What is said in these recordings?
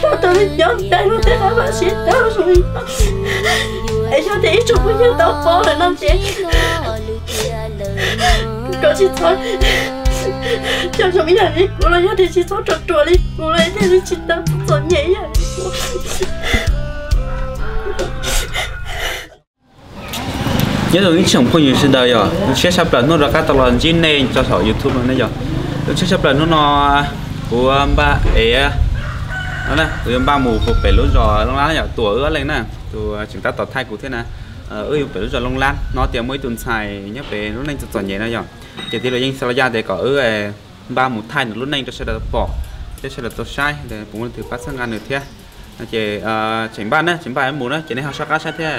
Tau tau li cov dais lub teb qab mam sib tau zoo li no. Es yog tias ib tsoom phooj ywg tau pom lawm no ces kom tsis txhob coj zoo ib yam li kuv los yog tias tsis txhob ruam ruam li kuv los thiaj li tsis tau txom nyem ib yam li kuv. Nyob zoo ib tsoom phooj ywg sawv daws yog, lub siab tshaj plaws hnub rov qab tau los ntsib nej rau saum YouTube no ne yog. Lub siab tshaj plaws hnub no kuv npaj ev no na, kuv yuav npaj mus puag pem lub zos Looj Lab yog, tuam wb ob leeg na, tus tseem tab tom thaij kuv thiab na. Wb yuav pem lub zos Looj Lab no tias muaj ib tug ntxhais nyob pem lub neej txom txom nyem no yog, ces tig los yeej xa los yaj tias kom wb npaj mus thaij nws lub neej rau sawv daws pom thiab sawv daws tau saib, puas muaj leej twg pab txhawb nqa nws thiab. Ces tseem npaj na, tseem npaj mus na, ces nej ho soj qab saib thiab.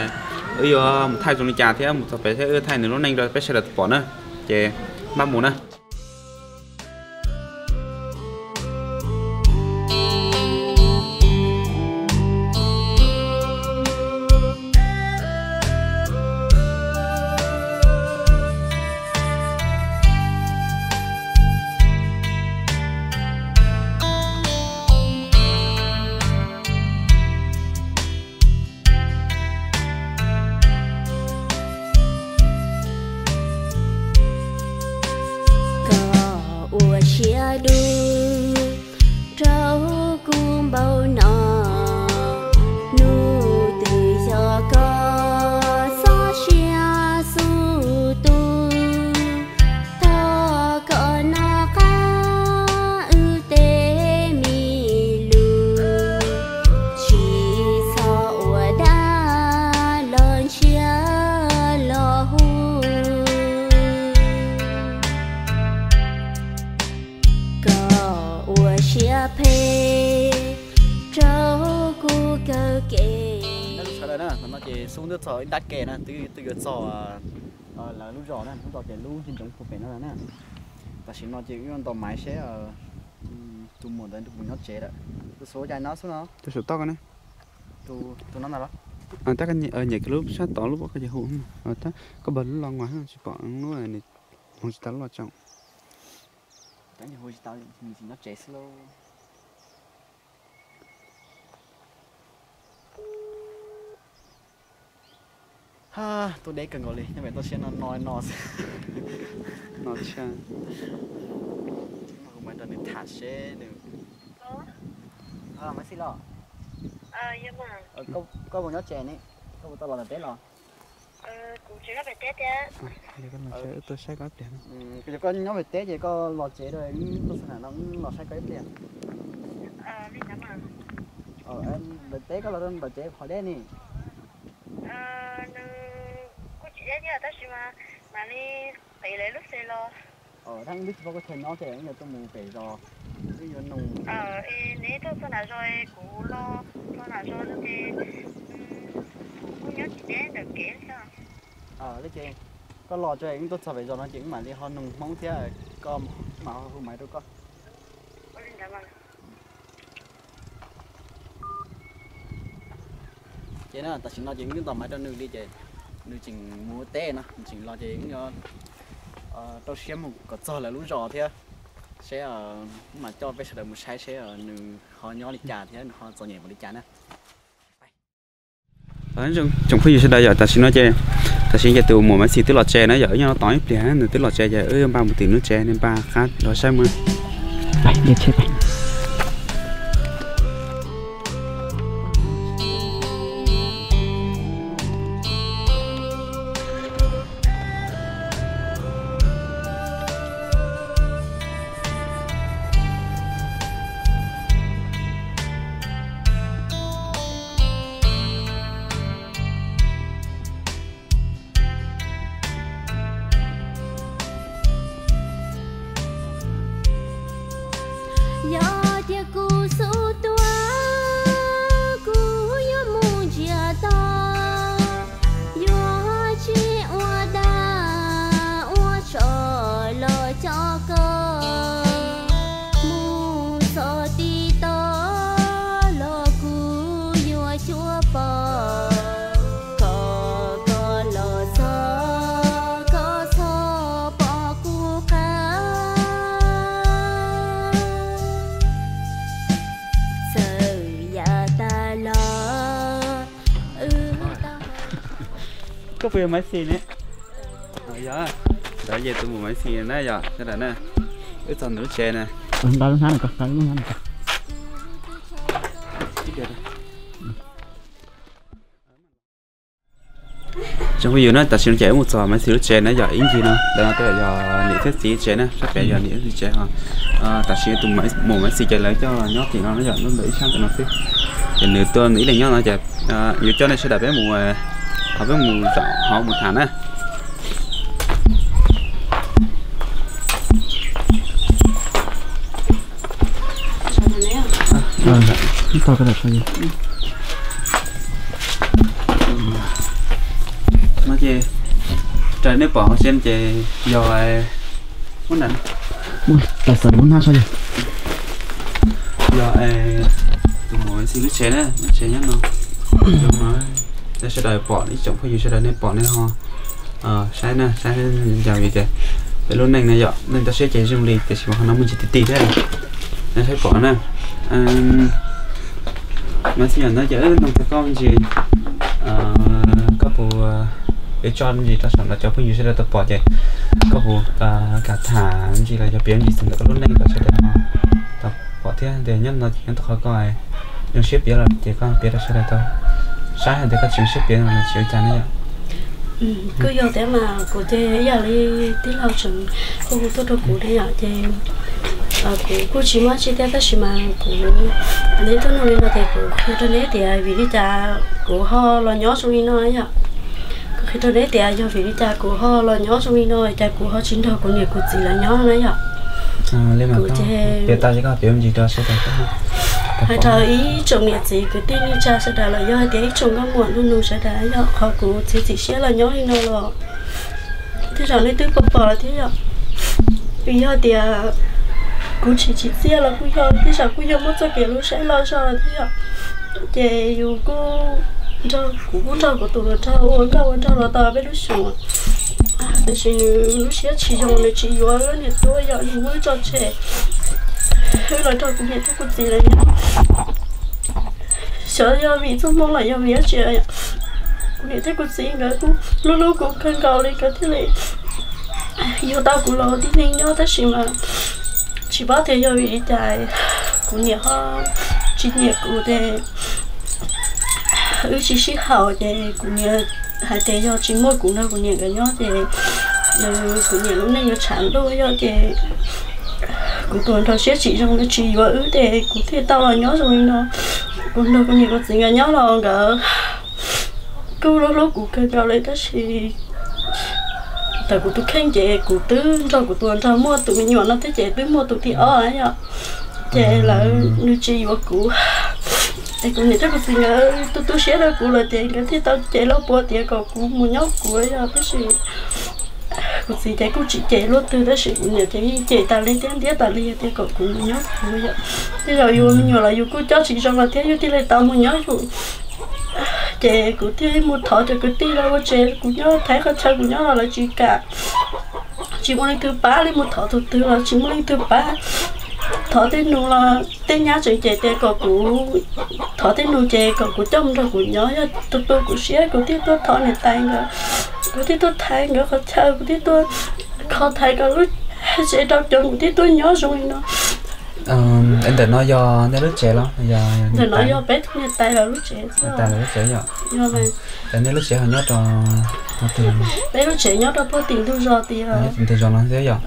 Wb yuav mus thaij zoo li cas thiab mus txog pem thiab wb thaij nws lub neej rau peb sawv daws pom na. Ces npaj mus na. Koj ua siab dub rau kuv npaum no, hnub twg yog koj txoj sia xub tu, thov koj noj qab wb tej mi lus, tsis txhob ua dab los ntshiab los hu. Koj ua siab phem rau kuv kawg kev. Sawv daws na, no ces xub twb txog ib nrab ke na, twb yuav txog lawv lub zos na, hnub no ces lub ntsoov puag pem no na. Tam sim no ces wb ntaus maiv seb tus muam ntawd nws puas nyob tsev lawm. Tus saum cai no xwb no. Tus saum toj ko ne. Tus no ntag los? Tab koj nyem kiag lub sab tod lub pob koj ces hu, koj npawg lub los nqa tsis pom lub, nws hmoov tsis tau lub los tseem. Tab hu tsis tau, nws tsis nyob tsev xwb lauj. Tuaj deb kawg nkaus li, nyob pem toj siab no no no xwb. No tshaj. Kuv mam rau nws tham seb nws. Maiv Xis los? Koj puas nyob tsev ne? Koj puas tau los ntawm teb los? Yog koj nyob pem teb ces koj los tsev, wb tuaj xa nam no wb los saib koj ib pliag. Ntawm teb koj los rau ntawm tsev qhov deb ne? Kuj tsis deb thiab tab sis mas mam li qiv lawv lub xes los. Tab wb twb tsis paub koj chaw nyob ces wb yuav tuaj mus pem zos, wb yuav nug. Es neb tuaj txog nram zos kuv los txog nram zos no ces kuv kuj nyob tsis deb ntawm kev xwb. Li ces koj los tso wb tuaj txog pem zos no ces wb mam li ho nug Hmoob thiab koj mam ho hu maiv rau koj. Ces na, tam sim no ces wb ntaus maiv rau nws li ces nws tseem mus ua teb no, nws tseem los ces wb yuav rau siab mus kom txog lawv lub zos thiab seb wb mam coj peb sawv daws mus saib seb nws ho nyob li cas thiab nws ho txom nyem npaum li cas na. Tsoom phooj ywg sawv daws yom, tam sim no ces, tam sim ces tus muam Maiv Xis twb los tsev na yom, wb nyob no tos ib pliag nws twb los tsev ces wb npaj mus tim nws tsev, nws npaj qab los saib mus. Koj puas yog Maiv Xis ne? Yog, ntawd ces tus muam Maiv Xis na yom, sawv daws na. Wb txog ntawm lub tsev na. Nqa lub hnab no ko, nqa lub hnab no ko. Tsoom phooj ywg na, tam sim no ces wb mus txog Maiv Xis lub tsev na yom, ib ncig no, ntawm no tej yog niam thiab txiv tsev na, sab pem yog niam thiab txiv tsev ho. Tam sim tus muam Maiv Xis ces lawv coj los nyob tim no na yom, lub ntawm ib sab ntawm no xwb. Ces nws tuaj nws ib leeg nyob no ces yuav coj nej sawv daws peb mus, thov peb mus zaum hauv mus tham na. No ces raws nej pom hauv tsev ces yog, yog tus muam Maiv Xis lub tsev na, lub tsev nyob no. Sawv daws pom, ib tsoom phooj ywg sawv daws nej pom nej ho saib na, saib ncau vim tias peb lub neej no yom, neej toj siab ces zoo li tiam sis mas qhov no muaj ntsis ti ti thiab. Nej saib pom na. Maiv Xis, yog ntawd ces wb nug txog koj me ntsis, koj puas, yuav tso me ntsis rau saum no cov phooj ywg sawv daws tau pom ces koj puas kam tham me ntsis los yog piav me ntsis txog ntawm koj lub neej rau sawv daws tau pom thiab tias nyob no ces nyob tau qhov koj zoo siab piav los ces koj piav rau sawv daws tau saib hais tias koj tsis zoo siab piav no los tsis ua cas na yom. Kuj yog tias mas kuv ces ib yam li tij laug tseem hu hu tuaj rau kuv ne yom, ces kuv kuj tsis muaj tsi thiab tab sis mas kuv, neb tuaj nug li no ces kuv qhia rau neb tias vim li cas kuv ho los nyob zoo li no yom. Kuv qhia rau neb tias yog vim li cas kuv ho los nyob zoo li no, cas kuv ho tsis nrog kuv niam kuv txiv lawv nyob na yom. Kuv ces hais rau ib tsoom niam txiv kwv tij neej tsa sawv daws los yog hais tias ib tsoom nkauj muam nus nus sawv daws yom, qhov kuv txiav txim siab los nyob li no los tej zaum nej twb pom pom lawm thiab yom. Vim yog tias kuv tsis tsim txiaj los kuj yog, tej zaum kuj yog muab txoj kev lub saib loj zog lawm thiab yom. Ces yus kuj nrog, kuv kuj nrog kuv tus hluas nraug ua nkauj ua nraug los tau peb lub xyoos, tiam sis nws lub siab tsis zoo, nws tsis yuav wb niam tub yom, nws muab wb tso tseg, wb los nrog kuv niam thiab kuv txiv lawv nyob. Xyov yog vim txoj hmoo los yog vim dab tsi, kuv niam thiab kuv txiv nkawd kuj hlub hlub kuv kawg nkaus li, nkawd thiaj li yuav tau kuv los ua tib neeg nyob, tab sis mas tsis paub tias yog vim li cas kuv niam ho tsis nyiam kuv ces wb tsis sib haum, ces kuv niam hais tias yog tsis muaj kuv nrog kuv niam nkawd nyob ces kuv niam lub neej yuav tshav ntuj yom, ces kuv tus nraug siab tsis zoo, nws tsis yuav wb ces kuv thiaj tau los nyob zoo li no. Kuv nrog kuv niam kuv txiv nkawd nyob los nkawd kuj hlub hlub kuv kawg nkaus li, tab sis thaum kuv tus kheej ces kuv twb nrog kuv tus nraug muaj tus me nyuam no thiab ces twb muaj tus thib ob yom, ces lawv, nws tsis yuav kuv. Es kuv niam thiab kuv txiv nkawd tu tu siab rau kuv lawm ces nkawd thiaj tau cem lauj puav tias kom kuv mus nyob kuv yom, tab sis kuv txiv ces kuj tsis cem luaj twg, tab sis kuv niam ces yeej cem tas li thiab ntiab tas li tias kom kuv mus nyob kuv yom. Tej zaum yus me nyuam los yus kuj coj tsis zoo los thiab yus thiaj li tau mus nyob yus. Ces kuv thiaj mus thov cov kwv tij los ua tsev, kuv nyob thaiv qhov chaw kuv nyob los lawv tsis kam, tsis muaj leej twg pab li, mus thov tus twg los tsis muaj leej twg pab. Thov tej nus los tej nyab tseem cem tias kom kuv, thov tej nus ces kom kuv coj mus nrog kuv nyob, yog tus tu kuv siab kuv thiaj tuaj thov niam tais nkawd, kuv thiaj tuaj thaiv nkawd qhov chaw, kuv thiaj tuaj kho thaiv nkawd lub tsev rau coob, kuv thiaj tuaj nyob zoo li no. Ntawm no yog nej lub tsev los? Ntawm no yog peb tug niam tais lawv lub tsev. Niam tais lawv lub tsev yom. Nej lub tsev ho nyob rau qhov twg? Peb lub tsev nyob rau puag tim ntug zos tias. Nyob tim ntug zos no xwb yom.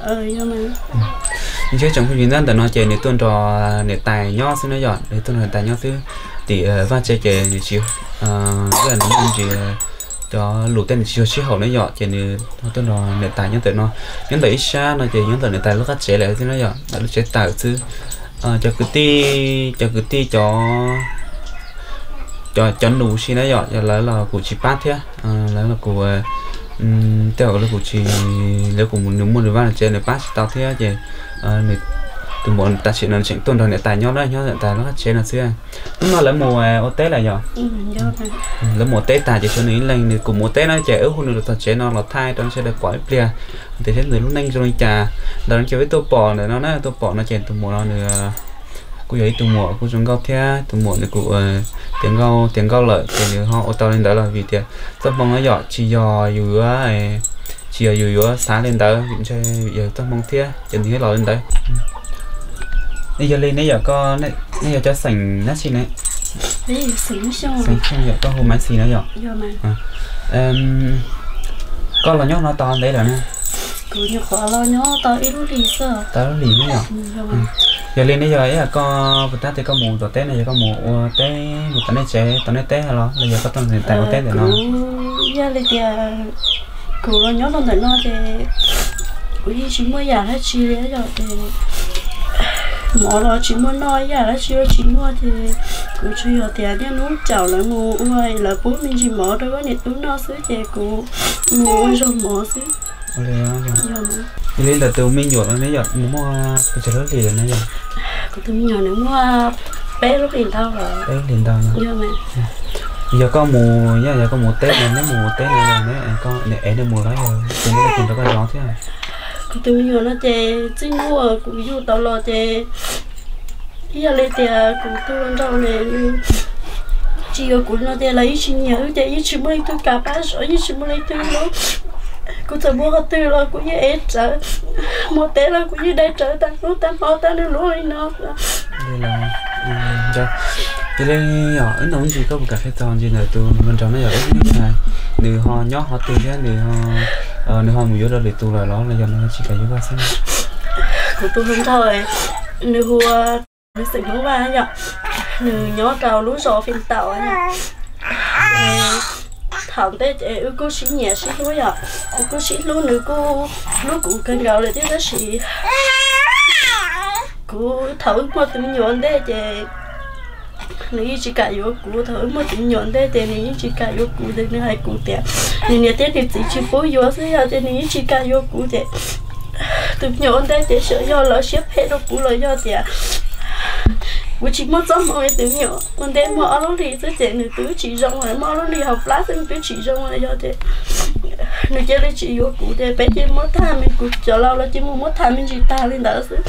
Ntshe tsoom phooj ywg na, ntawm no ces nws tuaj nrog niam tais nyob xwb na yom, nws tuaj nrog niam tais nyob xwb. Tim vaj tsev ces nws tsis, nws ntsis cov lus tej nws tsis yog sib haum na yom, ces nws tuaj nrog niam tais nyob ntawm no. Nyob ntawm ib sab no ces nyob ntawm niam tais lub qab tsev lawm xwb na yom, ntawm lub tsev tawm xwb. Cov kwv tij, cov kwv tij cov, cov nus si na yom, lawv los kuj tsis pab thiab, lawv los kuj, tej zaum lawv kuj tsis, lawv kuj mus nws muaj nws vaj nws tsev nws pab tsis tau thiab ces nws, tus muam tam sim no tseem tuaj nrog niam tais nyob na, nyob niam tais lub qab tsev no xwb. Hnub no lawv mus ua teb lawm yom? Lawv mus ua teb tag ces tshuav nws ib leeg, nws kuj mus ua teb na ces wb hu nws los txog tsev no los thaij rau sawv daws pom ib pliag tias seb nws lub neej zoo li cas. Ntawm no ces peb tuaj pom ntawm no na, tuaj pom no ces tus muam no nws kuj Kuj yog ib tug muam kuj zoo nkauj thiab, tus muam nws kuj tiav nkauj tiav nkauj lawm ces nws ho ua tau li ntawd los vim tias txoj hmoo no yom, tsis yog yus yuav, tsis yog yus yuav xav li ntawd, vim ntshe yog txoj hmoo thiab ces nws thiaj los li ntawd. Yog li neb yog koj, neb yog cov xeem dab tsi ne? Xeem Xyooj yom, koj hu Maiv Xis no yom? Koj los nyob no tau ntev lawm ne? Tau lub hlis ne yom? Yog li neb yog ib yam koj puas tab tias koj mus tom teb no yog koj mus ua teb mus tom nej tsev tom nej teb los los yog koj tuaj nqis tais ua teb ntawm no? Yog li tias kuv los nyob rau ntawm no ces kuv yeej tsis muaj yam dab tsi li yom, ces mov los tsis muaj noj, yam dab tsi los tsis muaj, ces kuv tsuas yog tias niaj hnub caum lawv mus ua, lawv pub me ntsis mov rau koj niam tub noj xwb ces kuv mus ua zog mov xwb. Yog li ntawm tus me nyuam los neb yog mus muaj pes tsawg lub hlis lawm ne yom? Kuv tus me nyuam nws muaj peb lub hlis ntau lawm. Peb lub hlis ntau no. Yog koj mus, yog koj mus teb no, neb mus teb no yog neb, neb ev nws mus los yog tus neb tus nrog koj zov thiab? Kuv tus me nyuam no ces txij hnub uas kuv yug tau los ces ib yam li tias kuv tus hluas nraug ne, tsis yuav kuv no ces lawv yeej tsis nyiam wb ces yeej tsis muaj leej twg kam pab zov, yeej tsis muaj leej twg hlub. Kuv txawm mus qhov twg los kuv yeej ev rawv, mus teb los kuv yeej dai rawv tag hnub tag hmo tag nws luaj li no. Yog li, wb nug ntsis koj puas kam qhia txog ntsis ntawm tus hluas nraug no yog wb, nws ho nyob qhov twg thiab nws, nws ho mus yuav dua lwm tus lawm los los yog nws ho tsis kam yuav koj xwb? Kuv tus hluas nraug, nws hu, nws xeem Hmoob Vaj yom, nws nyob rau lub zos Feem Taum. Thaum ntej ces wb kuj sib nyiam sib hlub yom, wb kuj sib hlub, nws kuj hlub kuv kawg nkaus li thiab tab sis kuv thaum wb muaj tus me nyuam ua ntej ces nws yeej tsis kam yuav kuv, thaum wb muaj tus me nyuam ua ntej ces nws yeej tsis kam yuav kuv, ces nws hais kuv tias nws niam thiab nws txiv tsis pub yuav xwb yog ces nws yeej tsis kam yuav kuv ces tus me nyuam ua ntej ces xyov yog lawv siab phem rau kuv los yog tias kuv tsis muaj txoj hmoo li. Tus me nyuam ua ntej muaj ob lub hlis xwb ces nws twb tsis zoo lawm, muaj ob lub hlis hauv plab xwb nws twb tsis zoo lawm yog ces nws cia li tsis yuav kuv ces peb cia li muab tham me, kuv cov laus los cia li muab tham me ntsis tag li ntawd xwb.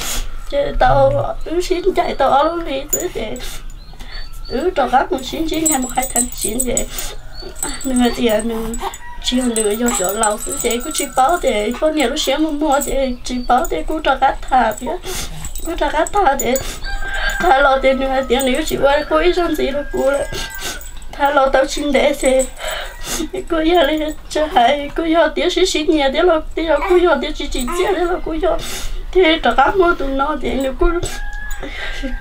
Ces tau, wb sib ncaim tau ob lub hlis xwb ces wb rov qab mus sib ntsib, mus hais tham tsiv ces nws hais tias nws tsis yog, nws yog cov laus xwb ces kuj tsis paub tias poj niam lub siab muag muag ces tsis paub ces kuj rov qab tham thiab. Kuj rov qab tham ces tham los ces nws hais tias nws yuav tsis ua quaj ib zaug ntxiv rau kuv lawm. Tham los tau tsis ntev ces kuj yog li tsis hais, kuj yog tias sib sib nyiam thiab los, tej zaum kuj yog tias tsis tsim txiaj thiab los kuj yog, thiaj rov qab muaj tus no ces nws kuj,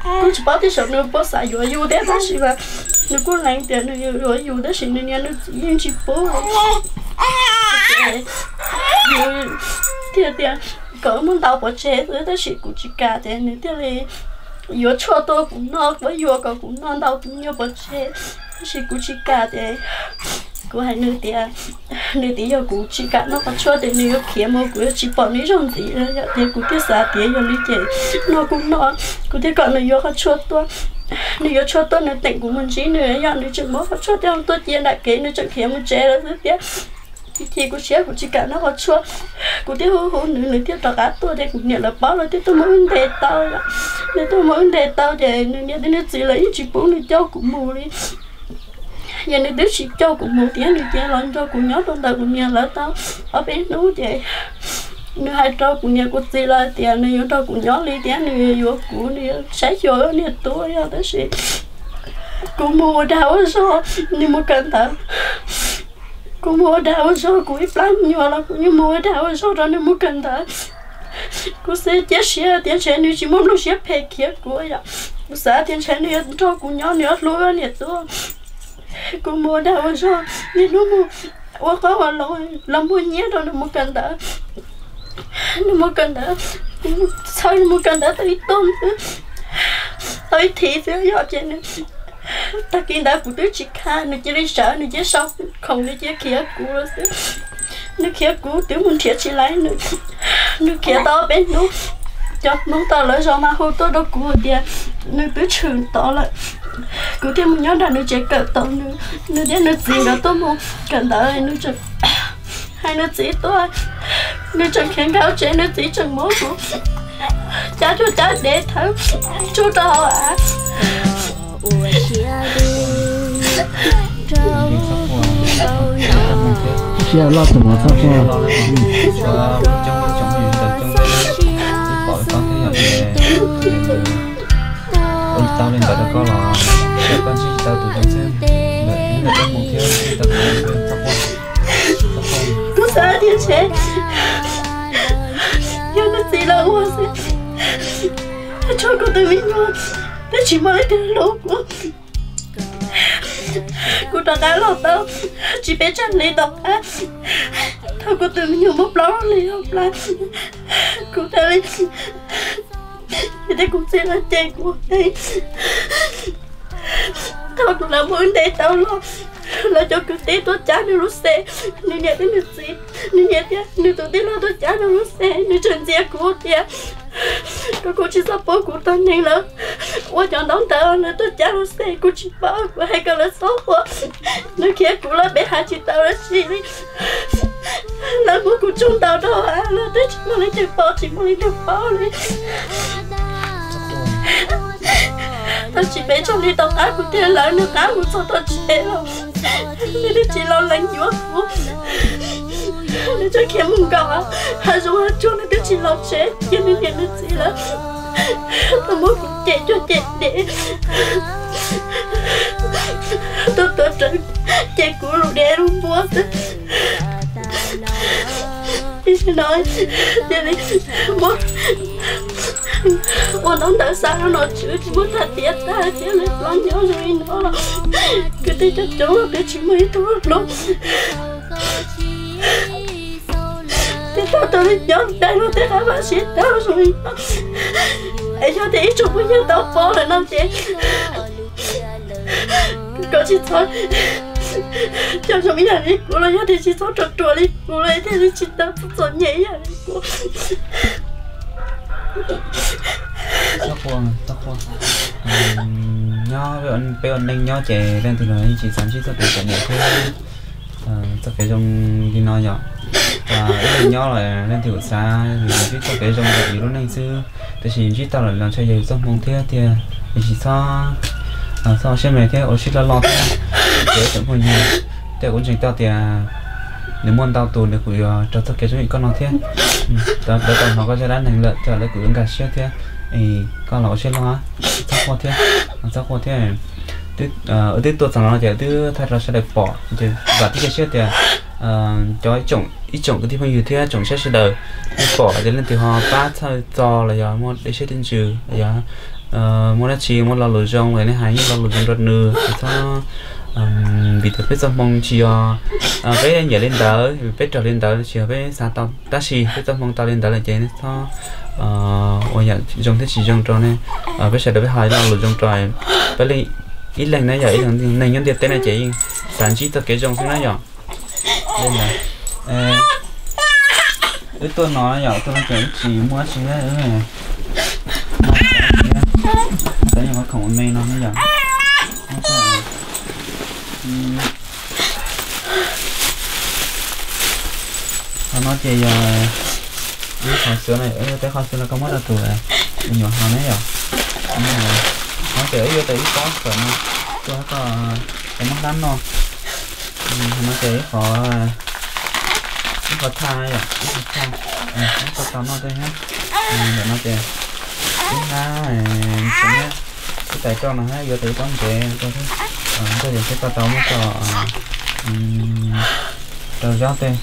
kuj tsis paub tias xyov nws puas xav yuav yus thiab tab sis mas nws kuj lees tias nws yuav yus tab sis nws niam nws txiv yeej tsis pub. Nws thiaj tias kom wb muab ntau pov tseg xwb tab sis kuv tsis kam ces nws thiaj li yuav tshuaj tuaj kuv noj, yuav yuav kom kuv noj ntau tus me nyuam pov tseg tab sis kuv tsis kam ces kuv hais nws tias, nws tias yog kuv tsis kam noj qhov tshuaj ces nws yuav khiav mus, kuv yuav tsis pom nws ib zaug ntxiv. Yog tias kuv thiaj xav tias yog li ces noj kuj noj, kuv thiaj kom nws yuav qhov tshuaj tuaj. Nws yuav tshuaj tuaj nws teem kuv mus ntsib nws, yog nws tseem muab qhov tshuaj coj tuaj cia nram kev nws tseem khiav mus tsev lawm xwb thiab. Ces kuv siab kuv tsis kam noj qhov tshuaj, kuv thiaj hu hu nws, nws thiaj rov qab tuaj ces kuv niam lawv paub lawv thiaj tuaj muab wb ntes tau. Nws tuaj muab wb ntes tau ces nws niam thiab nws txiv lawv yeej tsis pub nws coj kuv mus li. Ces nws twb tsis coj kuv mus thiab nws cia li los nrog kuv nyob rau ntawm kuv niam lawv tau ob peb hnub ces nws hais rau kuv niam kuv txiv lawv tias nws yuav nrog kuv nyob li thiab nws yuav kuv, nws yuav saib xyuas niam tub yog tab sis kuv mus ua dag ua zog, nws mus kawm ntawv. Kuv mus ua dag ua zog, kuv ib plab me nyuam los kuv yeej mus ua dag ua zog rau nws mus kawm ntawv. Kuv xav cia siab tias ntshe nws tsis muaj nplooj siab phem khiav kuv yom. Kuv xav tias ntshe nws yuav nrog kuv nyob, nws yuav hlub niam tub. Kuv mus ua dag ua zog, niaj hnub mus ua qoob ua loo los muag nyiaj rau nws mus kawm ntawv. Nws mus kawm ntawv, txhawj nws mus kawm ntawv tau ib tug xwb, tau ib thiv xwb yom ces nws, tag kis ntawd kuv twb tsis kha, nws cia li sawv, nws cia li sau khoom, nws cia li khiav kuv lawm xwb. Nws khiav kuv twb mus nrhiav tsis laiv nws. Nws khiav tau peb hnub, cov Hmoob tom lawv zos mas hu tuaj rau kuv tias nws twb tshwm tod lawm. Kuv thiaj mus nyob nram nws tsev kawm tod, nws, nws thiab nws txiv nkawd tuaj mus kawm ntawv, nws tseem hais nws txiv tuaj, nws tseem khiav nkag tsev, nws txiv tseem muab kuv Cab tsuag cab dev thawb tsuag rau hauv av. Siab loj tus mov txhob quaj. Ua tau li ntawd rau koj los, koj ntsib tsis tau tus zoo xwb, lawm ib lwm txoj hmoo thiab ntsib tau tus zoo xwb, txhob quaj. Kuv xav tias ntshe yog nws txiv lawv ua xwb, tso kuv tus me nyuam twb tsis muaj leej twg hlub kuv. Kuv rov qab los tau tsis pes tsawg hli tom qab, thaum kuv tus me nyuam muaj plaub hlis hauv plab, kuv thiaj li, vim tias kuv txiv lawv cem kuv heev. Thaum kuv lawv muab wb ntes tau los, lawv cov kwv tij tuaj cab nws lub xes, nws niam thiab nws txiv, nws niam thiab nws tus tij laug tuaj cab nws lub xes, nws tseem ntxias kuv tias, koj kuj tsis txhob pub kuv tag neeg lawv ua cov ntaub ntawv, lawv tuaj cab lub xes kuv tsis paub, kuv hais kom lawv txhob ua. Nws khiav kuv lawm peb hais tsis tau lawv tsis li. Lawv muab kuv tsuj ntaus rau av los twb tsis muaj leej twg pom, tsis muaj leej twg paub li. Tau tsis pes tsawg hli tom qab kuv thiaj lawv nws qab mus txog tom tsev los, nws twb tsis los lees yuav kuv. Nws tseem khiav mus nkaum hav zoov hav tsuag, nws twb tsis los tsev, cia nws niam nws txiv lawv tau muab kuv cem cuag cem dev, tuaj tuav rawv cem kuv lus dev lus npua xwb. Tiam sis no cia li muab ua ntaub ntawv xa rau nom tswv, tsis muab tham tiav tag thiab, lawv los nyob zoo li no los kwv tij coob coob los twb tsis muaj ib tug hlub. Twb tau tau li nyob dai los tej qab vam siab tag zoo li no. Es yog tias ib tsoom phooj ywg tau paub lawm no ces koj tsis txhob coj zoo ib yam li kuv los yog tias tsis txhob ruam ruam li kuv los thiaj li tsis tau txom nyem ib yam li kuv. Nyob peb ua neej nyob ces leej twg los yeej tsis xav ntsib txoj kev txom nyem thiab txoj kev zoo li no yom. Ib leeg nyob los leej twg kuj xav ntsib txoj kev zoo rau yus lub neej xwb, tiam sis ntsib tau lawm los ntshai yog yus txoj hmoo thiab tiag. Tiam sis txhob, txhob ua siab me thiab ua siab loj loj thiab. Ces tsoom phooj ywg, tej kuv ntseeg tau tias nws muaj ntau tus nws kuj yuav raug txoj kev zoo li koj no thiab. Lawv tau hnov koj zaj dab neeg lawm ces lawv kuj yuav nkag siab thiab. Koj los ua siab loj, txhob quaj thiab, txhob quaj thiab. Wb twb tuaj txog no ces wb twb thaij rau sawv daws pom ces vam thiab cia siab tias cov ib tsoom kwv tij phooj ywg thiab tsoom saib sawv daws nej pom ces leej twg ho pab txhawj txog los yog muaj dej siab dej ntsws los yog muaj dab tsi muaj lo lus zoo los nej hais ib lo lus zoo rau nws, txhob, vim tias peb txoj hmoo tsis yog peb nyiam li ntawd, peb raug li ntawd tsis yog peb xav tau, tab sis peb txoj hmoo tau li ntawd lawm ces nej txhob ua yam zoo thiab tsis zoo rau nej. Peb sawv daws peb hais lo lus zoo rau peb ib leeg na yom, ib leeg neeg nyob ntiaj teb no ces yeej xav ntsib txoj kev zoo xwb na yom. Wb tuaj no yom, tuaj no ces wb tsis muaj dab tsi, wb xav nyuam qhuav khoom ua me no na yom. Qhov no ces yog ib qhov xwb no, wb tej qhov xwb no koj muab rau tus me nyuam haus ne yom. No ces wb yuav tau ib pob kawm no tuaj koj muab hlab noj. Qhov no ces ib qhov, ib qhov thaj yom, ib qhov thaj, ib qhov tau noj tej thiab. Ntawm no ces ib hlab, ib tais roj no thiab yuav tau ib pob ntsev rau thiab. Koj yuav thiab koj tau muab coj rau zob tej,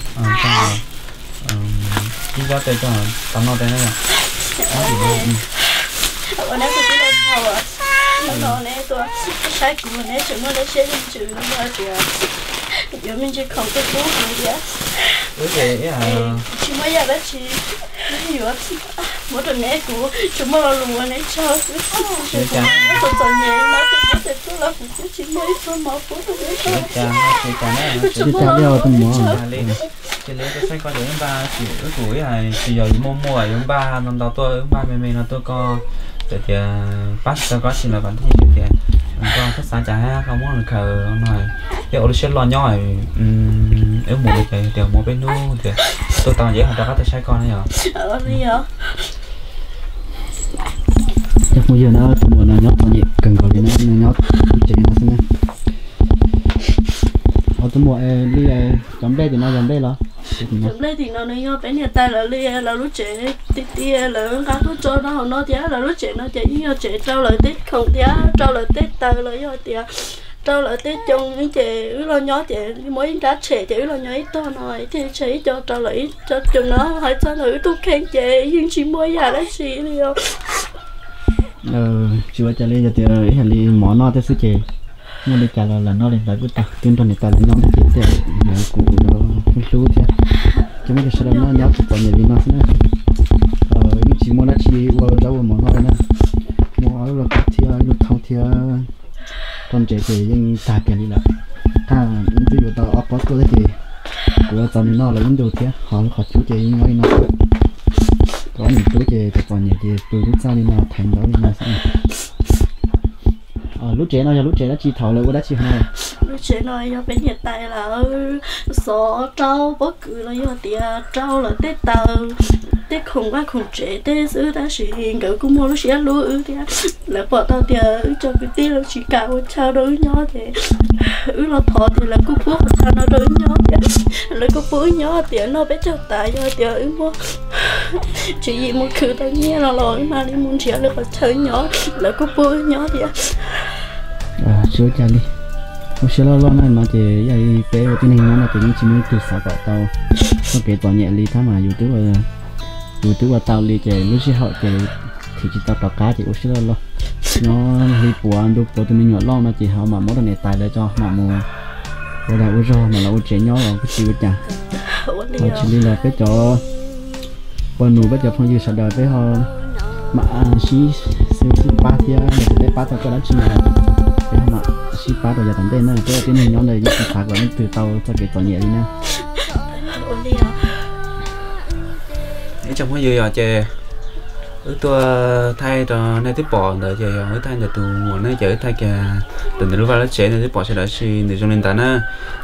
ib zob tej coj tau noj tej na yom. Ua nej kuv tij laug txog, hnub no nej tuaj saib kuv, nej tseem muaj dej siab dej ntsws no yog tias yuav me ntsis khoom tuaj pub kuv thiab. Wb ces tsis muaj yam dab tsi yuav muab rau neb, kuv tsuas muaj lo lus ua neb tsaug xwb. Txom txom nyem no ces neb txawm tuaj los kuv twb tsis muaj ib txoj mov pub rau neb. Tsis muaj lo lus ua neb tsaug li. Cia li tuaj saib koj ces wb npaj, wb kuj ib hais tsis yog yuav muaj muaj yuav npaj ntau ntau tuaj, wb npaj me me no tuaj koj, txawm tias pab tsis tau koj tsis los vam thiab cia siab tias koj txhob xav cas thiab koj muab nws khaws no, thiab ua lub siab loj nyob. Wb mus li ces tias mus peb hnub tias tuaj tau ces ho rov qab tuaj saib koj na yom. Yog no tus muam no nyob txom nyem kawg nkaus li no, nws nyob lub tsev no xwb na. Tus muam, li cov nplej tim no yog nplej los? Cov nplej tim no nws yog peb niam tais lawv li, lawv lub tsev tiag tiag lawv nqa tuaj tso rau hauv no thiab. Lawv lub tsev no ces yeej yog tsev rau lawv tej khoom thiab rau lawv tej taws los yog tias rau lawv tej coo ces wb los nyob ces muab ib nrab tshem ces wb los nyob ib tog no thiaj tshem ib co rau lawv ib co coo no. Hais txog ntawm wb tus kheej ces yeej tsis muaj yam dab tsi li os. Tsis ua cas li, yog tias ib yam li mov noj tej xwb ces muaj li cas los lawv noj li ntawd kuj tau, twb nrog niam tais lawv nyob thiab ces lawv kuj hlub hlub thiab. Ces muaj cov sawv daws noj nyob txom txom nyem li no xwb na. Yeej tsis muaj dab tsi ua zaub ua mov noj li na. Muaj ob lub lauj kaub thiab ib lub thoob thiab rau ntsev ces yeej tag kiag li lawm. Thaj ib ntus yuav tau ob pob tuaj thiab ces kuv yuav txaus nws noj lawv ib ntus thiab. Ho lub qhov cub ces yeej nyob li no xwb. Ob niam tub ces txom txom nyem ces pw lub txaj li no thaiv ntawv li no xwb. Lub tsev no yog lub tsev dab tsi, thaum lawv ua dab tsi hauv no? Lub tsev no yog peb niam tais lawv xov rau pob kws los yog tias rau lawv tej taws, tej khoom vaj khoom tsev tej xwb, tab sis nkawd kuj muaj lub siab hlub wb thiab. Lawv pom tau tias wb cov kwv tij lawv tsis kam ua chaw rau wb nyob ces wb los thov ces lawv kuj pub qhov chaw no rau wb nyob thiab. Lawv kuj pub wb nyob tias noj peb caug tas yog tias wb muaj tswv yim mus khwv tau nyiaj no los wb mam li mus nrhiav lawv qhov chaw nyob, lawv kuj pub wb nyob thiab. Tsis ua cas li, ua siab loj loj na no ces yog peb ua tib neeg nyob no ces yeej tsis muaj ib tug xav kom tau txoj kev txom nyem li thiab mas yus twb ua tau li ces lub sij hawm ces thim tsis tau rov qab ces ua siab loj loj. Nyob hli puav ntu puav tus me nyuam loj no ces ho mam muab rau niam tais lawv tso mam mus ua dag ua zog mam los ua tsev nyob los kuj tsis ua cas. Ho tsis li los peb cov poj nus peb cov phooj ywg sawv daws peb ho mam sib xwb sib pab thiab, yog tias peb pab tau koj dab tsi no peb ho mam sib pab rau yav tom ntej na. Peb ua tib neeg nyob ntawd yeej tsis xav kom leej twg tau txoj kev txom nyem li na. Ib tsoom phooj ywg, yog ces wb tuaj thaij rau nej twb pom ntawd ces yog wb thaij ntawm tus muam ne ces wb thaij kiag ntawm nws lub vaj lub tsev nej twb pom sawv daws, tab sis nws zoo li ntawd na.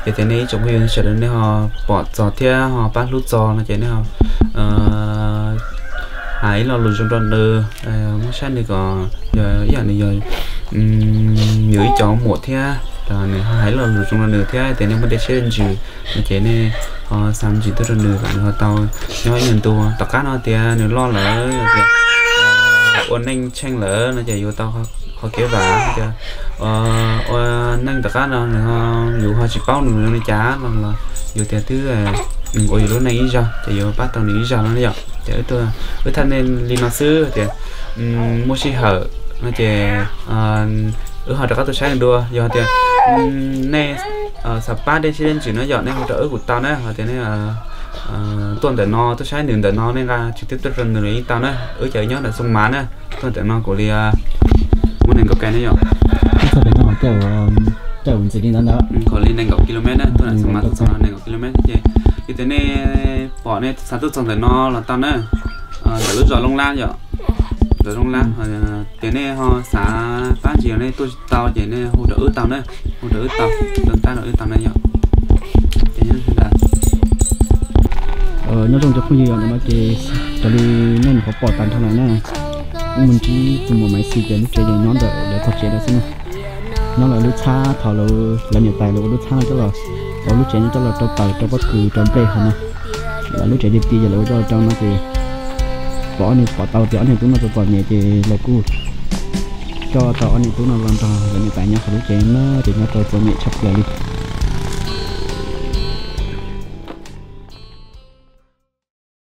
Ces tias nej ib tsoom phooj ywg sawv daws nej ho pom txog thiab ho pab hlub txog no ces nej ho hais ib lo lus zoo rau nws, muab saib nws kom yog ib yam nws yog yus ib cov muam thiab, nws ho hais ib lo lus zoo rau nws thiab tias nej muaj dej siab dej ntsws no ces nej ho xa me ntsis tuaj rau nws kom nws ho tau nyob ib nyuag ntu. Tom qab no tias nws loj lawm tias ua neej tsheej lawm no ces yuav tau qhov kev vam tias ua neej tom qab no nws ho, yus ho tsis paub nws zoo li cas no los yus tias twb ua yus lub neej ib zaug ces yuav pab tau nws ib zaug no yom. Ces wb thaij nej li no xwb tias muaj sij hawm no ces wb ho rov qab tuaj saib nws dua. Yog tias nej xav pab dej siab dej ntsws no yom, nej hu rau wb kuj tau na. Ho tias nej tuaj ntawm no tuaj saib nws ntawm no nej nqa tswv twb tuaj rau nws los yeej tau na. Wb ces wb nyob ntawm Xoo Mav na, tuaj ntawm no kuv li muaj nees nkaum kais ne yom. Txog pem no caij ntxiv li ntawd ntawd, kuv li nees nkaum kilomet na, tuaj ntawm Xoo Mav tuaj txog nees nkaum kilomet ces yog tias nej pom nej xav tuaj txog ntawm no los tau na. Ntawm lub zos Looj Lab yom, zos Looj Lab. Tias nej ho xav pab ntsis nej tuaj tsis tau ces nej hu rau wb tau na, hu rau wb tau, rau tab rau wb tau na yom. Nyob zoo cov phooj ywg, yog no ces raws li nej nyuam qhuav pom tag nrho lawm na, wb mus ntsib tus muam Maiv Xis ces lub tsev ces nyob ntawm lawv tog tsev lawm xwb na. Nyob lawv lub txhab thaum lawv niam tais lawv ua lub txhab no coj los, lub tsev no coj los rau taws rau pob kws rau nplej hauv no. Lawv lub tsev tiag tiag ces lawv ua coj los rau no ces pom ob niag, pom tau tias ob niag tub no txom txom nyem ces lawv kuj coj tau ob niag tub no los nrog lawv niam tais nyob hauv lub tsev no ces nyob tau txom nyem tshaj plaws li.